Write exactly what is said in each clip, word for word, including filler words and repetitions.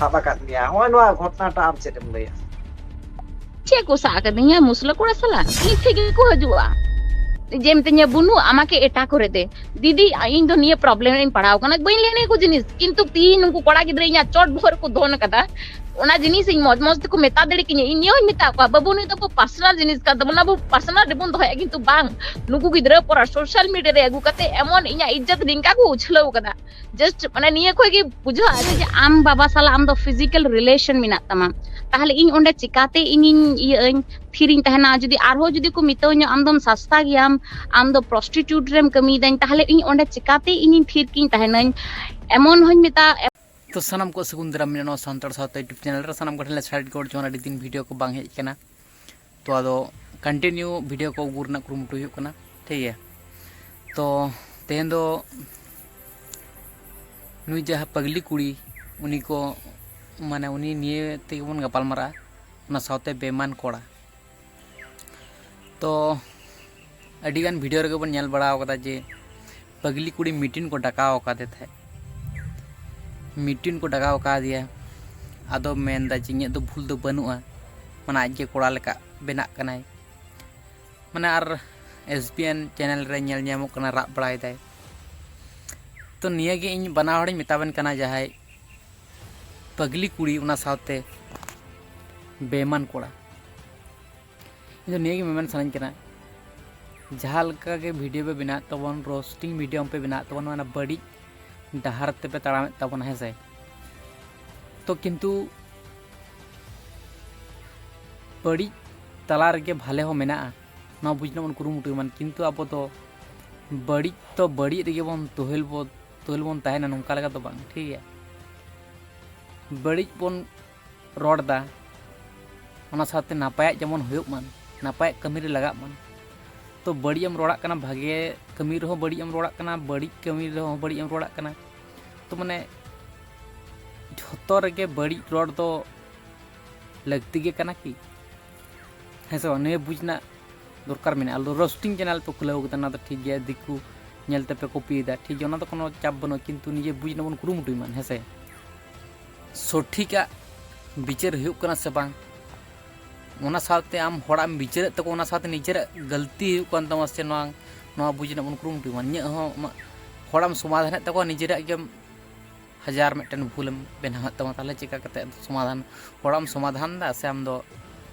ᱥᱟᱵ ᱟᱠᱟᱫ ᱢᱮᱭᱟ, ᱱᱚᱜᱼᱚᱭ ᱱᱚᱣᱟ ᱜᱷᱚᱴᱚᱱᱟᱴᱟᱜ ᱟᱢ ᱪᱮᱫ ᱮᱢ ᱞᱟᱹᱭᱟ? ᱪᱮᱫ ᱠᱚ ᱥᱟᱵ ᱟᱠᱟᱫᱤᱧᱟ? ᱢᱩᱥᱞᱟᱹ ᱠᱚᱲᱟ ᱥᱟᱞᱟᱜ ᱤᱧ ᱴᱷᱮᱡ ᱜᱮᱠᱚ ᱦᱤᱡᱩᱜᱼᱟ᱾ ᱡᱮ ᱢᱤᱛᱟᱹᱧᱟ, "ᱵᱩᱱᱩ, ᱟᱢᱟᱠᱮ ᱮᱴᱟ ᱠᱚᱨᱮ ᱫᱮ, ᱫᱤᱫᱤ, ᱤᱧ ᱫᱚ ᱱᱤᱭᱟᱹ ᱯᱨᱚᱵᱞᱮᱢ ᱨᱮᱧ ᱯᱟᱲᱟᱣ ᱠᱟᱱᱟ, ᱵᱟᱹᱧ ᱞᱟᱹᱭ ᱱᱤᱭᱟᱹ ᱠᱚ ᱡᱤᱱᱤᱥ, ᱠᱤᱱᱛᱩ ᱛᱤᱦᱤᱧ ᱱᱩᱠᱩ ᱠᱚᱲᱟ ᱜᱤᱫᱽᱨᱟᱹ ᱤᱧᱟᱹᱜ ᱪᱚᱴ ᱵᱚᱦᱚᱜ ᱨᱮᱠᱚ ᱫᱚᱱ ᱠᱟᱫᱟ, ᱚᱱᱟ ᱡᱤᱱᱤᱥ ᱤᱧ ᱢᱚᱡᱽ ᱢᱚᱡᱽ ᱛᱮᱠᱚ ᱢᱮᱛᱟ ᱫᱟᱲᱮ ᱠᱤᱧᱟ, ᱤᱧ ᱱᱤᱭᱟᱹ ᱦᱚᱧ ᱢᱮᱛᱟ ᱠᱚᱣᱟ, ᱵᱟᱹᱵᱩ, ᱱᱩᱭ ᱫᱚ personal ᱡᱤᱱᱤᱥ ᱠᱟᱱ ᱛᱟᱵᱚᱱᱟ, ᱟᱵᱚ personal ᱨᱮᱵᱚᱱ ᱫᱚᱦᱚᱭᱟ, ᱠᱤᱱᱛᱩ ᱵᱟᱝ, ᱱᱩᱠᱩ ᱜᱤᱫᱽᱨᱟᱹ ᱯᱚᱨᱟ social media ᱨᱮ ᱟᱹᱜᱩ ᱠᱟᱛᱮ ᱮᱢᱚᱱ ᱤᱧᱟᱹᱜ ᱤᱡᱽᱡᱚᱛ ᱱᱤᱝᱠᱟ ᱠᱚ ᱩᱪᱷᱞᱟᱹᱣ ᱠᱟᱫᱟ, just ᱢᱟᱱᱮ ᱱᱤᱭᱟᱹ ᱠᱷᱚᱡ ᱜᱮ ᱵᱩᱡᱷᱟᱹᱜᱼᱟ ᱡᱮ ᱟᱢ ᱵᱟᱵᱟ ᱥᱟᱞᱟᱜ ᱟᱢ ᱫᱚ physical relation ᱢᱮᱱᱟᱜ ᱛᱟᱢᱟ, ᱛᱟᱦᱞᱮ ᱤᱧ ᱚᱸᱰᱮ ᱪᱤᱠᱟᱛᱮ ᱤᱧᱤᱧ ᱤᱭᱟᱹᱜ ᱟᱹᱧ, ᱛᱷᱤᱨᱤᱧ ᱛᱟᱦᱮᱱᱟ? ᱡᱩᱫᱤ ᱟᱨᱦᱚᱸ ᱡᱩᱫᱤ ᱠᱚ ᱢᱮᱛᱟᱹᱧᱟ, ᱟᱢ ᱫᱚᱢ ᱥᱟᱥᱛᱟ ᱜᱮᱭᱟᱢ, ᱟᱢ ᱫᱚ prostitute ᱨᱮᱢ ᱠᱟᱹᱢᱤᱭᱮᱫᱟᱹᱧ, ᱛᱟᱦᱞᱮ ᱤᱧ ᱚᱸᱰᱮ ᱪᱤᱠᱟᱛᱮ ᱤᱧᱤᱧ ᱛᱷᱤᱨ ᱠᱤᱧ ᱛᱟᱦᱮᱱᱟᱹᱧ? ᱮᱢᱚᱱ ᱦᱚᱸᱧ ᱢᱮᱛᱟ᱾ ᱛᱚ ᱥᱟᱱᱟᱢ ᱠᱚ ᱥᱟᱹᱜᱩᱱ ᱫᱟᱨᱟᱢ ᱢᱮᱱᱟᱜᱼᱟ ᱱᱚᱣᱟ ᱥᱟᱱᱛᱟᱲ ᱥᱟᱶᱛᱟ YouTube ᱪᱮᱱᱮᱞ ᱨᱮ᱾ ᱥᱟᱱᱟᱢ ᱠᱚ ᱴᱷᱮᱱ ᱞᱮ ᱥᱟᱭᱤᱰ ᱜᱚᱲ ᱡᱚᱦᱟᱨ, ᱟᱹᱰᱤ ᱫᱤᱱ ᱵᱷᱤᱰᱤᱭᱳ ᱠᱚ ᱵᱟᱝ ᱦᱮᱡ ᱠᱟᱱᱟ᱾ ᱛᱚ ᱟᱫᱚ continue ᱵᱷᱤᱰᱤᱭᱳ ᱠᱚ ᱟᱹᱜᱩ ᱨᱮᱱᱟᱜ ᱠᱩᱨᱩᱢᱩᱴᱩ ᱦᱩᱭᱩᱜ ᱠᱟᱱᱟ, ᱴᱷᱤᱠ ᱜᱮᱭᱟ᱾ ᱛᱚ ᱛᱮᱦᱮᱧ ᱫᱚ ᱱᱩᱭ ᱡᱟᱦᱟᱸ ᱯᱟᱜᱽᱞᱤ ᱠᱩᱲᱤ, ᱩᱱᱤ ᱠᱚ ᱢᱟᱱᱮ ᱩᱱᱤ ᱱᱤᱭᱮ ᱛᱮᱜᱮ ᱵᱚᱱ ᱜᱟᱯᱟᱞ ᱢᱟᱨᱟᱜᱼᱟ, ᱚᱱᱟ ᱥᱟᱶᱛᱮ ᱵᱮᱢᱟᱱ ᱠᱚᱲᱟ᱾ ᱛᱚ ᱟᱹᱰᱤᱜᱟᱱ ᱵᱷᱤᱰᱤᱭᱳ ᱨᱮᱜᱮ ᱵᱚᱱ ᱧᱮᱞ ᱵᱟᱲᱟ ᱟᱠᱟᱫᱟ ᱡᱮ ᱯᱟᱜᱽᱞᱤ ᱠᱩᱲᱤ ᱢᱤᱴᱤᱝ ᱠᱚ ᱰᱟᱠᱟᱣ ᱟᱠᱟᱫᱮ ᱛᱟᱦᱮᱸᱫ, ᱢᱤᱴᱤᱝ ᱠᱚ ᱰᱟᱠᱟᱣ ᱟᱠᱟᱫᱮᱭᱟ᱾ ᱟᱫᱚ ᱢᱮᱱᱫᱟ ᱡᱮ ᱤᱧᱟᱹᱜ ᱫᱚ ᱵᱷᱩᱞ ᱫᱚ ᱵᱟᱹᱱᱩᱜᱼᱟ, ᱢᱟᱱᱮ ᱟᱡ ᱜᱮ ᱠᱚᱲᱟ ᱞᱮᱠᱟ ᱵᱮᱱᱟᱜ ᱠᱟᱱᱟᱭ, ᱢᱟᱱᱮ ᱟᱨ ᱮᱥ ᱵᱤ ᱮᱱ ᱪᱮᱱᱮᱞ ᱨᱮ ᱧᱮᱞ ᱧᱟᱢᱚᱜ ᱠᱟᱱᱟ ᱨᱟᱜ ᱵᱟᱲᱟᱭᱮᱫᱟᱭ᱾ ᱛᱚ ᱱᱤᱭᱟᱹᱜᱮ ᱤᱧ ᱵᱟᱱᱟ ᱦᱚᱲᱤᱧ ᱢᱮᱛᱟᱵᱮᱱ ᱠᱟᱱᱟ, ᱡᱟᱦᱟᱸᱭ ᱯᱟᱜᱽᱞᱤ ᱠᱩᱲᱤ ᱚᱱᱟ ᱥᱟᱶᱛᱮ ᱵᱮᱢᱟᱱ ᱠᱚᱲᱟ, ᱤᱧ ᱫᱚ ᱱᱤᱭᱟᱹ ᱜᱮ ᱢᱮᱢᱮᱱ ᱥᱟᱱᱟᱧ ᱠᱟᱱᱟ, ᱡᱟᱦᱟᱸ ᱞᱮᱠᱟ ᱜᱮ ᱵᱷᱤᱰᱤᱭᱳ ᱯᱮ ᱵᱮᱱᱟᱣᱮᱫ ᱛᱟᱵᱚᱱ, ᱨᱳᱥᱴᱤᱝ ᱵᱷᱤᱰᱤᱭᱳ ᱯᱮ ᱵᱮᱱᱟᱣᱮᱫ ᱛᱟᱵᱚᱱ, ᱚᱱᱟ ᱵᱟᱹᱲᱤᱡ ᱰᱟᱦᱟᱨ ᱛᱮᱯᱮ ᱛᱟᱲᱟᱢᱮᱫ ᱛᱟᱵᱚᱱᱟ, ᱦᱮᱸ ᱥᱮ? ᱛᱚ ᱠᱤᱱᱛᱩ ᱵᱟᱹᱲᱤᱡ ᱛᱟᱞᱟ ᱨᱮᱜᱮ ᱵᱷᱟᱞᱮ ᱦᱚᱸ ᱢᱮᱱᱟᱜᱼᱟ, ᱱᱚᱣᱟ ᱵᱩᱡᱽ ᱨᱮᱱᱟᱜ ᱵᱚᱱ ᱠᱩᱨᱩᱢᱩᱴᱩᱭ ᱢᱟ᱾ ᱠᱤᱱᱛᱩ ᱟᱵᱚ ᱫᱚ ᱵᱟᱹᱲᱤᱡ ᱛᱚ ᱵᱟᱹᱲᱤᱡ ᱨᱮᱜᱮ ᱵᱚᱱ ᱛᱩᱦᱮᱞ ᱵᱚ ᱛᱩᱦᱮᱞ ᱵᱚᱱ ᱛᱟᱦᱮᱱᱟ, ᱱᱚᱝᱠᱟ ᱞᱮᱠᱟ ᱫᱚ ᱵᱟᱝ, ᱴᱷᱤᱠ ᱜᱮᱭᱟ? ᱵᱟᱹᱲᱤᱡ ᱵᱚᱱ ᱨᱚᱲ ᱮᱫᱟ, ᱚᱱᱟ ᱥᱟᱶᱛᱮ ᱱᱟᱯᱟᱭᱟᱜ ᱡᱮᱢᱚᱱ ᱦᱩᱭᱩᱜ ᱢᱟ, ᱱᱟᱯᱟᱭᱟᱜ ᱠᱟᱹᱢᱤ ᱨᱮ ᱞᱟᱜᱟᱜ ᱢᱟ᱾ ᱛᱚ ᱵᱟᱹᱲᱤᱡ ᱮᱢ ᱨᱚᱲᱟᱜ ᱠᱟᱱᱟ, ᱵᱷᱟᱜᱮ ᱠᱟᱹᱢᱤ ᱨᱮᱦᱚᱸ ᱵᱟᱹᱲᱤᱡ ᱮᱢ ᱨᱚᱲᱟᱜ ᱠᱟᱱᱟ, ᱵᱟᱹᱲᱤᱡ ᱠᱟᱹᱢᱤ ᱨᱮᱦᱚᱸ ᱵᱟᱹᱲᱤᱡ ᱮᱢ ᱨᱚᱲᱟᱜ ᱠᱟᱱᱟ᱾ ᱛᱚ ᱢᱟᱱᱮ ᱡᱷᱚᱛᱚ ᱨᱮᱜᱮ ᱵᱟᱹᱲᱤᱡ ᱨᱚᱲ ᱫᱚ ᱞᱟᱹᱠᱛᱤ ᱜᱮ ᱠᱟᱱᱟ ᱠᱤ? ᱦᱮᱸ ᱥᱮ ᱵᱟᱝ? ᱱᱤᱭᱟᱹ ᱵᱩᱡᱽ ᱨᱮᱱᱟᱜ ᱫᱚᱨᱠᱟᱨ ᱢᱮᱱᱟᱜᱼᱟ᱾ ᱟᱫᱚ ᱨᱳᱥᱴᱤᱝ ᱪᱮᱱᱮᱞ ᱯᱮ ᱠᱷᱩᱞᱟᱹᱣ ᱠᱟᱫᱟ, ᱚᱱᱟ ᱫᱚ ᱴᱷᱤᱠ ᱜᱮᱭᱟ, ᱫᱤᱠᱩ ᱧᱮᱞ ᱛᱮᱯᱮ ᱠᱚᱯᱤᱭᱮᱫᱟ, ᱴᱷᱤᱠ ᱜᱮᱭᱟ, ᱚᱱᱟ ᱫᱚ ᱠᱳᱱᱳ ᱪᱟᱯ ᱵᱟᱹᱱᱩᱜᱼᱟ, ᱠᱤᱱᱛᱩ ᱱᱤᱡᱮ ᱵᱩᱡᱽ ᱨᱮᱱᱟᱜ ᱵᱚᱱ ᱠᱩᱨᱩᱢᱩᱴᱩᱭ ᱢᱟ, ᱦᱮᱸ ᱥᱮ? ᱥᱚᱴᱷᱤᱠᱟᱜ ᱵᱤᱪᱟᱹᱨ ᱦᱩᱭᱩᱜ ᱠᱟᱱᱟ ᱥᱮ ᱵᱟᱝ, ᱚᱱᱟ ᱥᱟᱶᱛᱮ ᱟᱢ ᱦᱚᱲᱟᱜ ᱮᱢ ᱵᱤᱪᱟᱹᱨᱮᱫ ᱛᱟᱠᱚ, ᱚᱱᱟ ᱥᱟᱶᱛᱮ ᱱᱤᱡᱮᱨᱟᱜ ᱜᱟᱹᱞᱛᱤ ᱦᱩᱭᱩᱜ ᱠᱟᱱ ᱛᱟᱢᱟ ᱥᱮ, ᱱᱚᱣᱟ ᱱᱚᱣᱟ ᱵᱩᱡᱽ ᱨᱮᱱᱟᱜ ᱵᱚᱱ ᱠᱩᱨᱩᱢᱩᱴᱩᱭ ᱢᱟ᱾ ᱤᱧᱟᱹᱜ ᱦᱚᱸ ᱟᱢᱟᱜ ᱦᱚᱲᱟᱜ ᱮᱢ ᱥᱚᱢᱟᱫᱷᱟᱱᱮᱫ ᱛᱟᱠᱚᱣᱟ, ᱱᱤᱡᱮᱨᱟᱜ ᱜᱮᱢ ᱦᱟᱡᱟᱨ ᱢᱤᱫᱴᱮᱱ ᱵᱷᱩᱞᱮᱢ ᱵᱮᱱᱟᱣᱮᱫ ᱛᱟᱢᱟ᱾ ᱛᱟᱦᱚᱞᱮ ᱪᱮᱠᱟ ᱠᱟᱛᱮ ᱥᱚᱢᱟᱫᱷᱟᱱ, ᱦᱚᱲᱟᱜ ᱮᱢ ᱥᱚᱢᱟᱫᱷᱟᱱ ᱮᱫᱟ ᱥᱮ ᱟᱢ ᱫᱚ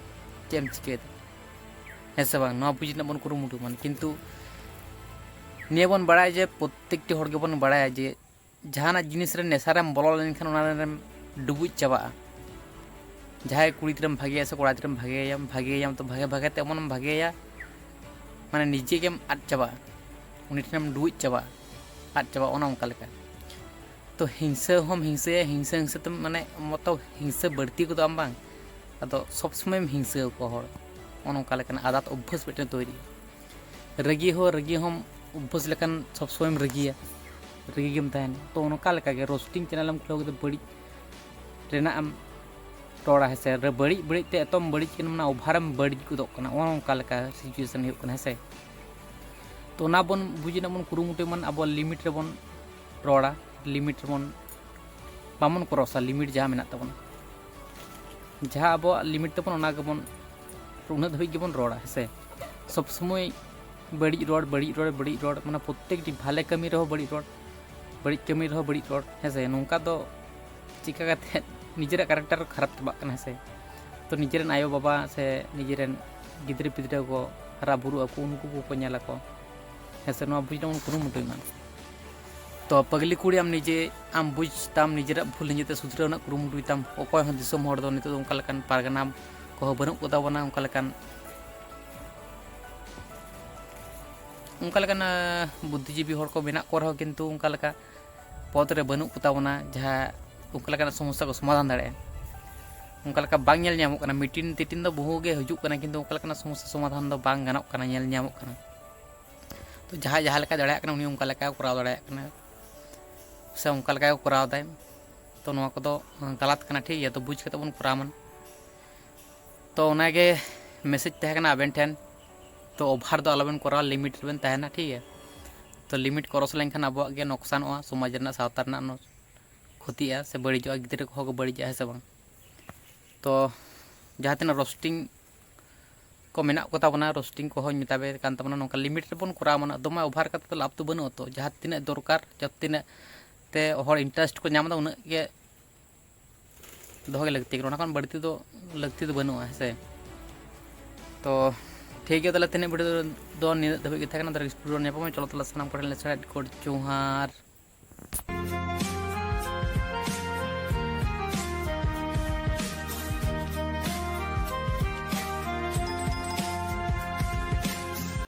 ᱪᱮᱫ ᱮᱢ ᱪᱤᱠᱟᱹᱭᱮᱫᱟ? ᱦᱮᱸ ᱥᱮ ᱵᱟᱝ? ᱱᱚᱣᱟ ᱵᱩᱡᱽ ᱨᱮᱱᱟᱜ ᱵᱚᱱ ᱠᱩᱨᱩᱢᱩᱴᱩᱭ ᱢᱟ᱾ ᱠᱤᱱᱛᱩ ᱱᱤᱭᱟᱹ ᱵᱚᱱ ᱵᱟᱲᱟᱭᱟ ᱡᱮ, ᱯᱨᱚᱛᱮᱠᱴᱤ ᱦᱚᱲ ᱜᱮᱵᱚᱱ ᱵᱟᱲᱟᱭᱟ ᱡᱮ ᱡᱟᱦᱟᱱᱟᱜ ᱡᱤᱱᱤᱥ ᱨᱮ ᱱᱮᱥᱟ ᱨᱮᱢ ᱵᱚᱞᱚ ᱞᱮᱱᱠᱷᱟᱱ ᱚᱱᱟ ᱨᱮᱢ ᱰᱩᱵᱩᱡ ᱪᱟᱵᱟᱜᱼᱟ᱾ ᱡᱟᱦᱟᱸᱭ ᱠᱩᱲᱤ ᱜᱤᱫᱽᱨᱟᱹᱢ ᱵᱷᱟᱜᱮᱭᱟ ᱥᱮ ᱠᱚᱲᱟ ᱜᱤᱫᱽᱨᱟᱹᱢ ᱵᱷᱟᱜᱮᱭᱟᱢ, ᱵᱷᱟᱜᱮᱭᱟᱢ ᱛᱚ ᱵᱷᱟᱜᱮ ᱵᱷᱟᱜᱮ ᱛᱮ ᱮᱢᱚᱱᱮᱢ ᱵᱷᱟᱜᱮᱭᱟ, ᱢᱟᱱᱮ ᱱᱤᱡᱮ ᱜᱮᱢ ᱟᱫ ᱪᱟᱵᱟᱜᱼᱟ, ᱩᱱᱤ ᱴᱷᱮᱱᱮᱢ ᱰᱩᱵᱩᱡ ᱪᱟᱵᱟᱜᱼᱟ, ᱟᱫ ᱪᱟᱵᱟᱜᱼᱟ, ᱚᱱᱮ ᱚᱱᱠᱟ ᱞᱮᱠᱟ᱾ ᱛᱚ ᱦᱤᱝᱥᱟᱹ ᱦᱚᱸᱢ ᱦᱤᱝᱥᱟᱹᱭᱟ, ᱦᱤᱝᱥᱟᱹ ᱦᱤᱝᱥᱟᱹ ᱛᱮᱢ ᱢᱟᱱᱮ ᱢᱚᱛᱞᱚᱵ ᱦᱤᱝᱥᱟᱹ ᱵᱟᱹᱲᱛᱤ ᱜᱚᱫᱚᱜ ᱟᱢ ᱵᱟᱝ, ᱟᱫᱚ ᱥᱚᱵᱽ ᱥᱚᱢᱚᱭᱮᱢ ᱦᱤᱝᱥᱟᱹ ᱟᱠᱚᱣᱟ ᱦᱚᱲ, ᱚᱱᱮ ᱚᱱᱠᱟ ᱞᱮᱠᱟᱱᱟᱜ ᱟᱫᱟᱛ ᱚᱵᱵᱷᱟᱥ ᱢᱤᱫᱴᱮᱱ ᱛᱳᱭᱨᱤᱜᱼᱟ᱾ ᱨᱟᱹᱜᱤ ᱦᱚᱸ, ᱨᱟᱹᱜᱤ ᱦᱚᱸᱢ ᱚᱵᱵᱷᱟᱥ ᱞᱮᱠᱷᱟᱱ ᱥᱚᱵᱽ ᱥᱚᱢᱚᱭᱮᱢ ᱨᱟᱹᱜᱤᱭᱟ, ᱨᱟᱹᱜᱤ ᱜᱮᱢ ᱛᱟᱦᱮᱱᱟ᱾ ᱛᱚ ᱚᱱᱠᱟ ᱞᱮᱠᱟ ᱜᱮ ᱨᱳᱥᱴᱤᱝ ᱪᱮᱱᱮᱞᱮᱢ ᱠᱷᱩᱞᱟᱹᱣ ᱠᱮᱫᱟ, ᱵᱟᱹᱲᱤᱡ ᱨᱮᱱᱟᱜ ᱮᱢ ᱨᱚᱲᱟ, ᱦᱮᱸ ᱥᱮ, ᱨᱮ ᱵᱟᱹᱲᱤᱡ ᱵᱟᱹᱲᱤᱡ ᱛᱮ ᱮᱛᱚᱢ ᱵᱟᱹᱲᱤᱡ ᱠᱟᱱᱟ, ᱢᱟᱱᱮ ᱚᱵᱷᱟᱨᱮᱢ ᱵᱟᱹᱲᱤᱡ ᱜᱚᱫᱚᱜ ᱠᱟᱱᱟ, ᱚᱱᱮ ᱚᱱᱠᱟ ᱞᱮᱠᱟ ᱥᱤᱪᱩᱭᱮᱥᱚᱱ ᱦᱩᱭᱩᱜ ᱠᱟᱱᱟ, ᱦᱮᱸ ᱥᱮ᱾ ᱛᱚ ᱚᱱᱟ ᱵᱚᱱ ᱵᱩᱡᱽ ᱨᱮᱱᱟᱜ ᱵᱚᱱ ᱠᱩᱨᱩᱢᱩᱴᱩᱭ ᱢᱟ, ᱟᱵᱚ ᱞᱤᱢᱤᱴ ᱨᱮᱵᱚᱱ ᱨᱚᱲᱟ, ᱞᱤᱢᱤᱴ ᱨᱮᱵᱚᱱ ᱵᱟᱵᱚᱱ ᱠᱨᱚᱥᱟ, ᱞᱤᱢᱤᱴ ᱡᱟᱦᱟᱸ ᱢᱮᱱᱟᱜ ᱛᱟᱵᱚᱱᱟ, ᱡᱟᱦᱟᱸ ᱟᱵᱚᱣᱟᱜ ᱞᱤᱢᱤᱴ ᱛᱟᱵᱚᱱ, ᱚᱱᱟ ᱜᱮᱵᱚᱱ, ᱩᱱᱟᱹᱜ ᱫᱷᱟᱹᱵᱤᱡ ᱜᱮᱵᱚᱱ ᱨᱚᱲᱟ, ᱦᱮᱸ ᱥᱮ᱾ ᱥᱚᱵᱽ ᱥᱚᱢᱚᱭ ᱵᱟᱹᱲᱤᱡ ᱨᱚᱲ, ᱵᱟᱹᱲᱤᱡ ᱨᱚᱲ, ᱵᱟᱹᱲᱤᱡ ᱨᱚᱲ, ᱢᱟᱱᱮ ᱯᱨᱚᱛᱮᱠᱴᱤ ᱵᱷᱟᱞᱮ ᱠᱟᱹᱢᱤ ᱨᱮᱦᱚᱸ ᱵᱟᱹᱲᱤᱡ ᱨᱚᱲ, ᱵᱟᱹᱲᱤᱡ ᱠᱟᱹᱢᱤ ᱨᱮᱦᱚᱸ ᱵᱟᱹᱲᱤᱡ ᱨᱚᱲ, ᱦᱮᱸ ᱥᱮ᱾ ᱱᱚᱝᱠᱟ ᱫᱚ ᱪᱤᱠᱟᱹ ᱠᱟᱛᱮ ᱱᱤᱡᱮᱨᱟᱜ ᱠᱮᱨᱮᱠᱴᱟᱨ ᱠᱷᱟᱨᱟᱯ ᱪᱟᱵᱟᱜ ᱠᱟᱱᱟ, ᱦᱮᱸ ᱥᱮ᱾ ᱛᱚ ᱱᱤᱡᱮᱨᱮᱱ ᱟᱭᱳᱼᱵᱟᱵᱟ ᱥᱮ ᱱᱤᱡᱮᱨᱮᱱ ᱜᱤᱫᱽᱨᱟᱹ ᱯᱤᱫᱽᱨᱟᱹ ᱠᱚ ᱦᱟᱨᱟ ᱵᱩᱨᱩᱜ ᱟᱠᱚ, ᱩᱱᱠᱩ ᱠᱚᱠᱚ ᱧᱮᱞ ᱟᱠᱚ, ᱦᱮᱸ ᱥᱮ᱾ ᱱᱚᱣᱟ ᱵᱩᱡᱽ ᱨᱮᱱᱟᱜ ᱵᱚᱱ ᱠᱩᱨᱩᱢᱩᱴᱩᱭ ᱢᱟ᱾ ᱛᱚ ᱯᱟᱹᱜᱽᱞᱤ ᱠᱩᱲᱤ, ᱟᱢ ᱱᱤᱡᱮ ᱟᱢ ᱵᱩᱡᱽ ᱛᱟᱢ, ᱱᱤᱡᱮᱨᱟᱜ ᱵᱷᱩᱞ ᱱᱤᱡᱮᱛᱮ ᱥᱩᱫᱷᱨᱟᱹᱣ ᱨᱮᱱᱟᱜ ᱠᱩᱨᱩᱢᱩᱴᱩᱭ ᱛᱟᱢ᱾ ᱚᱠᱚᱭ ᱦᱚᱸ ᱫᱤᱥᱚᱢ ᱦᱚᱲ ᱫᱚ ᱱᱤᱛᱚᱜ ᱫᱚ ᱚᱱᱠᱟ ᱞᱮᱠᱟᱱ ᱯᱟᱨᱜᱟᱱᱟ ᱠᱚᱦᱚᱸ ᱵᱟᱹᱱᱩᱜ ᱠᱚᱛᱟ ᱵᱚᱱᱟ, ᱚᱱᱠᱟ ᱞᱮᱠᱟᱱ, ᱚᱱᱠᱟ ᱞᱮᱠᱟᱱ, ᱟᱸ, ᱵᱩᱫᱽᱫᱷᱤᱡᱤᱵᱤ ᱦᱚᱲ ᱠᱚ ᱢᱮᱱᱟᱜ ᱠᱚ ᱨᱮᱦᱚᱸ, ᱠᱤᱱᱛᱩ ᱚᱱᱠᱟ ᱞᱮᱠᱟ ᱯᱚᱫᱽ ᱨᱮ ᱵᱟᱹᱱᱩᱜ ᱠᱚᱛᱟ ᱵᱚᱱᱟ, ᱡᱟᱦᱟᱸ ᱚᱱᱠᱟ ᱞᱮᱠᱟᱱᱟᱜ ᱥᱚᱢᱚᱥᱥᱟ ᱠᱚ ᱥᱚᱢᱟᱫᱷᱟᱱ ᱫᱟᱲᱮᱭᱟᱜᱼᱟ᱾ ᱚᱱᱠᱟ ᱞᱮᱠᱟ ᱵᱟᱝ ᱧᱮᱞ ᱧᱟᱢᱚᱜ ᱠᱟᱱᱟ, ᱢᱤᱴᱤᱱ ᱛᱤᱴᱤᱱ ᱫᱚ ᱵᱚᱦᱩ ᱜᱮ ᱦᱤᱡᱩᱜ ᱠᱟᱱᱟ, ᱠᱤᱱᱛᱩ ᱚᱱᱠᱟ ᱞᱮᱠᱟᱱᱟᱜ ᱥᱚᱢᱚᱥᱥᱟ ᱥᱚᱢᱟᱫᱷᱟᱱ ᱫᱚ ᱵᱟᱝ ᱜᱟᱱᱚᱜ ᱠᱟᱱᱟ, ᱧᱮᱞ ᱧᱟᱢᱚᱜ ᱠᱟᱱᱟ᱾ ᱛᱚ ᱡᱟᱦᱟᱸᱭ ᱡᱟᱦᱟᱸ ᱞᱮᱠᱟ ᱫᱟᱲᱮᱭᱟᱜ ᱠᱟᱱᱟ, ᱩᱱᱤ ᱚᱱᱠᱟ ᱞᱮᱠᱟ ᱠᱚᱨᱟᱣ ᱫᱟᱲᱮᱭᱟᱜ ᱠᱟᱱᱟ, ᱥᱮ ᱚᱱᱠᱟ ᱞᱮᱠᱟ ᱠᱚ ᱠᱚᱨᱟᱣ ᱫᱟᱭ᱾ ᱛᱚ ᱱᱚᱣᱟ ᱠᱚᱫᱚ ᱜᱟᱞᱟᱛ ᱠᱟᱱᱟ, ᱴᱷᱤᱠ ᱜᱮᱭᱟ? ᱛᱚ ᱵᱩᱡᱽ ᱠᱟᱛᱮ ᱵᱚᱱ ᱠᱚᱨᱟᱣ ᱢᱟ᱾ ᱛᱚ ᱚᱱᱟᱜᱮ ᱢᱮᱥᱮᱡᱽ ᱛᱟᱦᱮᱸ ᱠᱟᱱᱟ ᱟᱵᱮᱱ ᱴᱷᱮᱱ᱾ ᱛᱚ ᱚᱵᱷᱟᱨ ᱫᱚ ᱟᱞᱚᱵᱮᱱ ᱠᱚᱨᱟᱣᱟ, ᱞᱤᱢᱤᱴ ᱨᱮᱵᱮᱱ ᱛᱟᱦᱮᱱᱟ, ᱴᱷᱤᱠ ᱜᱮᱭᱟ? ᱛᱚ ᱞᱤᱢᱤᱴ ᱠᱨᱚᱥ ᱞᱮᱱᱠᱷᱟᱱ ᱟᱵᱚᱣᱟᱜ ᱜᱮ ᱱᱚᱠᱥᱟᱱᱚᱜᱼᱟ, ᱥᱚᱢᱟᱡᱽ ᱨᱮᱱᱟᱜ, ᱥᱟᱶᱛᱟ ᱨᱮᱱᱟᱜ ᱱᱚ-, ᱠᱷᱚᱛᱤᱜᱼᱟ ᱥᱮ ᱵᱟᱹᱲᱤᱡᱚᱜᱼᱟ, ᱜᱤᱫᱽᱨᱟᱹ ᱠᱚᱦᱚᱸ ᱠᱚ ᱵᱟᱹᱲᱤᱡᱚᱜᱼᱟ, ᱦᱮᱸ ᱥᱮ ᱵᱟᱝ? ᱛᱚ ᱡᱟᱦᱟᱸ ᱛᱤᱱᱟᱹᱜ ᱨᱳᱥᱴᱤᱝ ᱠᱚ ᱢᱮᱱᱟᱜ ᱠᱚᱛᱟ ᱵᱚᱱᱟ, ᱨᱳᱥᱴᱤᱝ ᱠᱚᱦᱚᱸᱧ ᱢᱮᱛᱟ ᱯᱮ ᱠᱟᱱ ᱛᱟᱵᱚᱱᱟ, ᱱᱚᱝᱠᱟ ᱞᱤᱢᱤᱴ ᱨᱮᱵᱚᱱ ᱠᱚᱨᱟᱣ ᱢᱟ᱾ ᱫᱚᱢᱮ ᱚᱵᱷᱟᱨ ᱠᱟᱛᱮ ᱫᱚ ᱞᱟᱵᱷ ᱫᱚ ᱵᱟᱹᱱᱩᱜᱼᱟ᱾ ᱛᱚ ᱡᱟᱦᱟᱸ ᱛᱤᱱᱟᱹᱜ ᱫᱚᱨᱠᱟᱨ, ᱡᱟᱦᱟᱸ ᱛᱤᱱᱟᱹᱜ ᱛᱮ ᱦᱚᱲ ᱤᱱᱴᱟᱨᱮᱥᱴ ᱠᱚ ᱧᱟᱢ ᱮᱫᱟ, ᱩᱱᱟᱹᱜ ᱜᱮ ᱫᱚᱦᱚ ᱜᱮ ᱞᱟᱹᱠᱛᱤ ᱠᱟᱱᱟ᱾ ᱚᱱᱟ ᱠᱷᱚᱱ ᱵᱟᱹᱲᱛᱤ ᱫᱚ ᱞᱟᱹᱠᱛᱤ ᱫᱚ ᱵᱟᱹᱱᱩᱜᱼᱟ, ᱦᱮᱸ ᱥᱮ᱾ ᱛᱚ ᱴᱷᱤᱠ ᱜᱮᱭᱟ, ᱛᱟᱦᱚᱞᱮ ᱛᱮᱦᱮᱧᱟᱜ ᱵᱷᱤᱰᱤᱭᱳ ᱫᱚ ᱱᱤᱱᱟᱹᱜ ᱫᱷᱟᱹᱵᱤᱡ ᱜᱮ ᱛᱟᱦᱮᱸ ᱠᱟᱱᱟ᱾ ᱛᱟᱦᱚᱞᱮ ᱱᱮᱠᱥᱴ ᱵᱷᱤᱰᱤᱭᱳ ᱨᱮ ᱧᱟᱯᱟᱢᱟ᱾ ᱪᱚᱞᱚ ᱛᱟᱦᱚᱞᱮ ᱥᱟᱱᱟᱢ ᱠᱚᱴᱷᱮᱱ ᱞᱮ ᱥᱮᱬᱟ ᱠᱚ ᱡᱚᱦᱟᱨ᱾